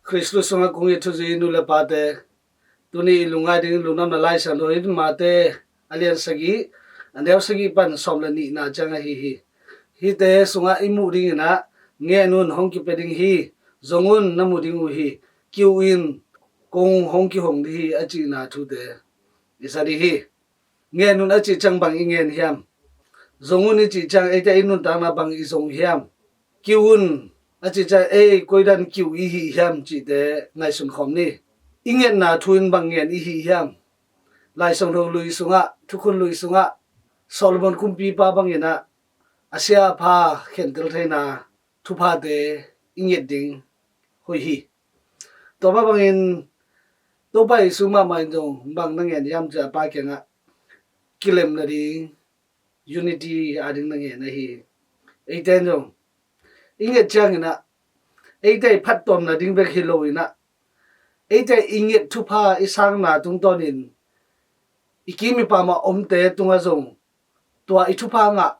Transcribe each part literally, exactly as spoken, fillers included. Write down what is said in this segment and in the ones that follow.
Khristu sungah kong it thuzui nu le pate, tuni i lungngai ding lungdamna Lai Siangtho in Mate a lian sagih, a neu sagih pan sawm le nihna ciang ahi hi. Hihte sungah i muh dingin ah, "Ngen un, hong kipia ding hi. Zong un, na mu ding uh hi. Kiu in, kong hong kihong ding hi," a cihna thute i sa ding hi. "Ngen un," a cih ciang bang i ngen hiam? "Zong un," i cih ciang eite i nuntakna bang i zong hiam? "Kiu un," a cih ciang ei koidan kiu i hih hiam cihte ngaihsun khawm ni. I ngetna thu in bang ngen i hih hiam? Lai Siangtho lui sungah, Thukhun lui sungah Solomon kumpipa bangin ah a sia a pha khentel theihna thuphate i nget ding hoih hi. Tua mah bangin Topa Jesu mahmah in zong bang na ngen hiam cih a Pa kiangah kilem nading, unity a ding na ngen ahi hi. Eite in zong i nget ciangin ah eite i phattuam nading bek hi lo in ah, eite i nget thupha i sangna tungtawnin i kim i pam ah omte tungah zong tua i thupha ngah,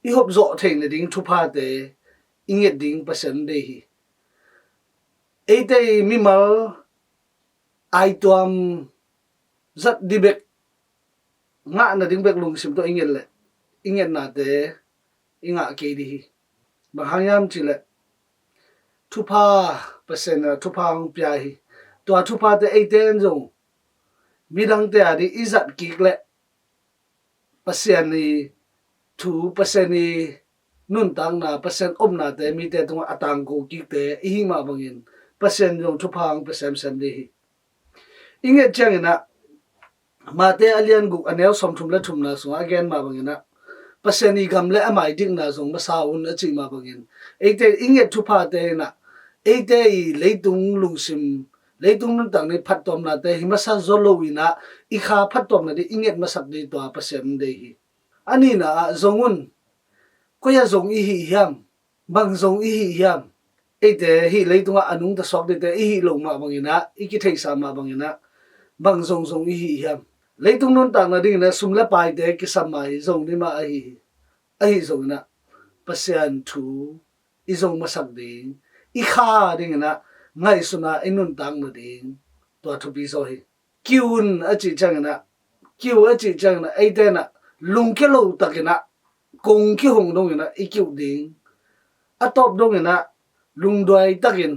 i hopzawh theih nading thuphate i nget ding Pasian deih hi. Eite i mimal aituam zat ding bek, ngah nading bek lungsim tawh i nget leh i ngetnate i ngah kei ding hi. Bang hang hiam cih leh thupha, Pasian in ah thupha hong pia hi. Tua thuphate eite in zong midangte a ding i zat kik leh Pasian i thu, Pasian i nuntakna, Pasian omnate mite tungah a tangko kikte i hih mah bangin Pasian zong thupha hong pia semsem ding hi. I nget ciangin ah Mate a lian guk a neu sawmthum le thumna sungah a gen mah bangin ah, "Pasian i gam le ama i dikna zong masa un," a cih mah bangin, eite i nget thuphate in ah eite i leitung lungsim, leitung nuntak ni phattuamnate hi masa zaw lo in ah, i kha phattuamna ding i nget masak ding tua Pasian deih hi. A nihna ah, "Zong un," koi ah zong i hih hiam? Bang zong i hih hiam? Eite hih leitungah a nungta suak dingte i hih loh mah bangin ah, i kitheihsa mah bangin ah, bang zong zong i hih hiam? Leitung nuntak nadingin ah sum le paite kisam mah hi, zong ding mah ahi hi. Ahi zongin ah Pasian thu i zong masak ding, i kha dingin ah ngaihsun a i nuntak nading tua thupi zaw hi. "Kiu un," a cih ciangin ah, kiu a cih ciangin ah eite in ah lungkia lo takin ah kong kihong dongin ah i kiuh ding. A tawp dongin ah lungduai takin,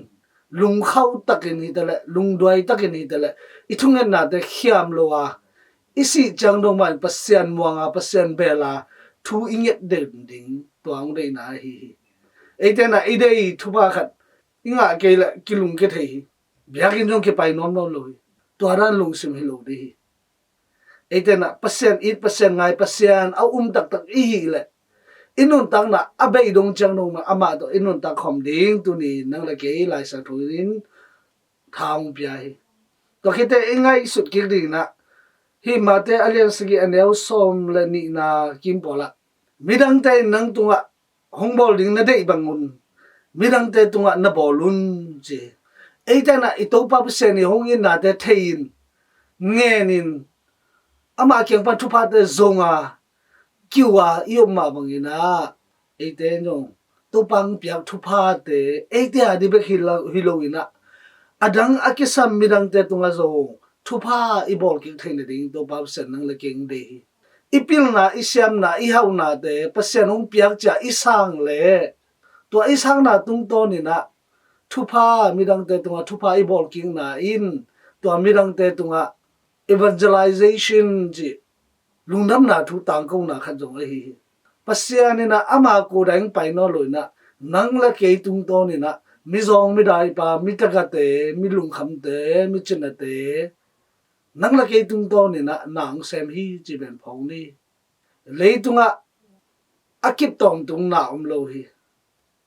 lungkhau takin hi ta leh, lungduai takin hi ta leh, i thungetnate khiam lo a, i sih ciang dong mah in Pasian muang a, Pasian bel a thu i nget den ding, tua hong deihna ahi hi. Eite in ah i deih thupha khat i ngah kei leh kilungkia thei hi. Biakinn zong kipai nuam lo lo hi. Tua dan lungsim hi lo ding hi. Eite in ah Pasian it, Pasian ngai, Pasian a um taktak i hih leh, i nuntakna a bei dong ciang dong mah amah tawh i nuntak khawm ding tuni nang le kei Lai Siangtho in tha hong pia hi. Tua khit teh i ngaihsut kik dingin ah, hih Mate a lian sagih a neu sawm le nihna kim pawl ah, "Midangte in nang tungah hong bawl ding na deih bangun midangte tungah na bawl un," ci. Eite in ah i Topa Pasian i hong itnate thei-in, ngenin, ama kiang pan thuphate zong a, kiu a i om mah bangin ah, eite in zong Topa hong piak thuphate eite a ding bek hi lo, hi lo in ah, a dang a kisam midangte tungah zong thupha i bawl kik thei nading Topa Pasian nang le kei hong deih hi. I pilna, i siamna, i hauhnate Pasian hong piak ciang i sang leh, tua i sangna tungtawnin ah thupha, midangte tungah thupha i bawl kikna in tua midangte tungah evangelization cih lungdamna thu tangkona khat zong ahi hi. Pasian in ah ama kudang pai nawn lo in ah, nang le kei tungtawnin ah mizawng, midaipa, mitakate, milungkhamte, micinate, nang le kei tungtawnin ah na hong sem hi ci pen phawk ni. Leitungah a kip tawntung na om lo hi.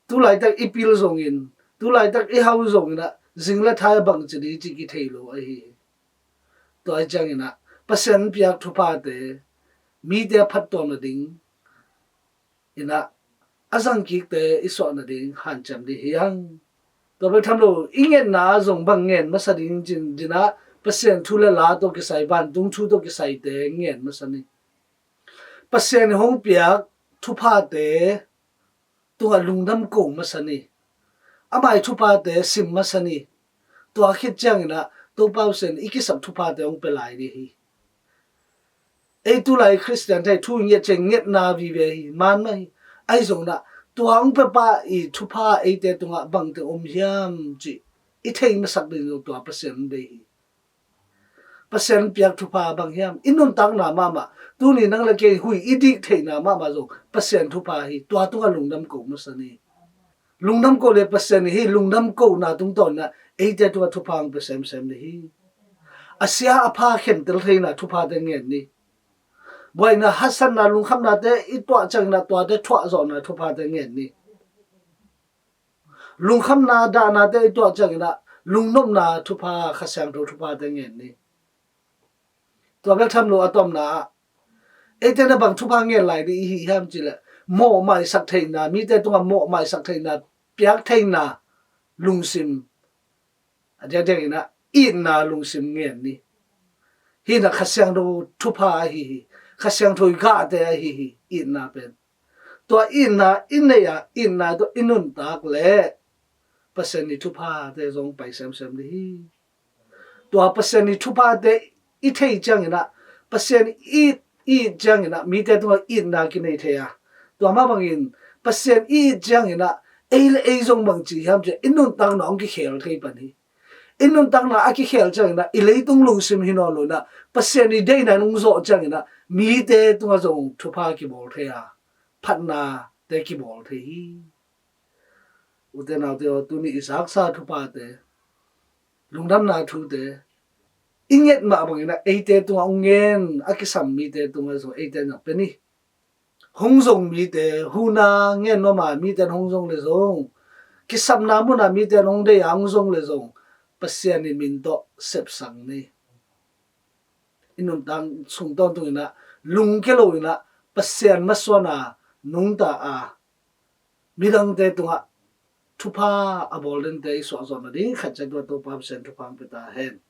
Tulaitak i pil zongin, tulaitak i hau zongin ah, zing le thai a bangci ding cih kithei lo ahi hi. Tua hi ciangin ah Pasian piak thuphate mite a phattuam nading in ah a zangkikte i suah nading hanciam ding hi hang. Tua bek tham lo, i ngetna ah zong bang ngen masa ding cih in ah, Pasian thu le la tawh kisai, vantung thu tawh kisaite ngen masa ni. Pasian in hong piak thuphate tungah lungdam ko masa ni. amah i thuphate sim masa ni. Tua khit ciangin ah Topa Pasian i kisap thuphate hong pia lai ding hi. Ei tulai Khristian te thu i nget ciang ngetna vive hi, man mah hi. Ahi zongin ah tua hong piapa i thupha eite tungah bangte om hiam cih i thei masak ding zong tua Pasian hong deih hi. Pasian piak thupha bang hiam? I nuntakna mahmah, tuni nang le kei huih i dik theihna mahmah zong Pasian thupha hi. Tua tungah lungdam ko masa ni. Lungdam ko le Pasian hi, lungdam kona tungtawn in ah eite tungah thupha hong pia semsem ding hi. A sia a pha khentel theihna thuphate ngen ni. Buaina, haksatna, lungkhamnate i tuah ciangin ah tuate thuahzawhna thuphate ngen ni. Lungkhamna, dahnate i tuah ciangin ah lungnopna thupha, Kha Siangtho thuphate ngen ni. Tua bek tham lo, a tomna ah eite na bang thupha ngen lai ding i hi hiam cih leh, mawhmaisak theihna, mite tungah mawhmaisak theihna, piak theihna lungsim, a diakdiakin ah itna lungsim ngen ni. Hih in ah Kha Siangtho thupha ahi hi. Kha Siangtho i gahte ahi hi, itna pen. Tua itna i neih a, itna tawh i nuntak leh Pasian i thuphate zong pai semsem ding hi. Tua Pasian i thuphate i thei ciangin ah, Pasian i it, i it ciangin ah mite tungah itna kinei thei a, tua mah bangin Pasian i it ciangin ah ei le ei zong bang ci hiam cih leh i nuntakna hong kikhel thei pan hi. I nuntakna a kikhel ciangin ah i leitung lungsim hi nawn lo in ah, Pasian i deihna in hong zawh ciangin ah mite tungah zong thupha kibawl thei a, phatnate kibawl thei hi. Ute naute aw, tuni i zaksa thuphate, lungdamna thute i nget mah bangin ah eite tungah hong ngen, a kisam mite tungah zong eite in zong pia ni. Hong zong mite, huhna ngen nuam a mite in hong zong le zong, kisapna mun a mite in hong deih a hong zong le zong, Pasian i min tawh sepsak ni. I nuntak sung tawntungin ah lungkia loin ah Pasian masuan a, nungta a, midangte tungah thupha a bawl dingte i suahzawh nading khat ciat tua Topa Pasian thupha hong pia ta hen.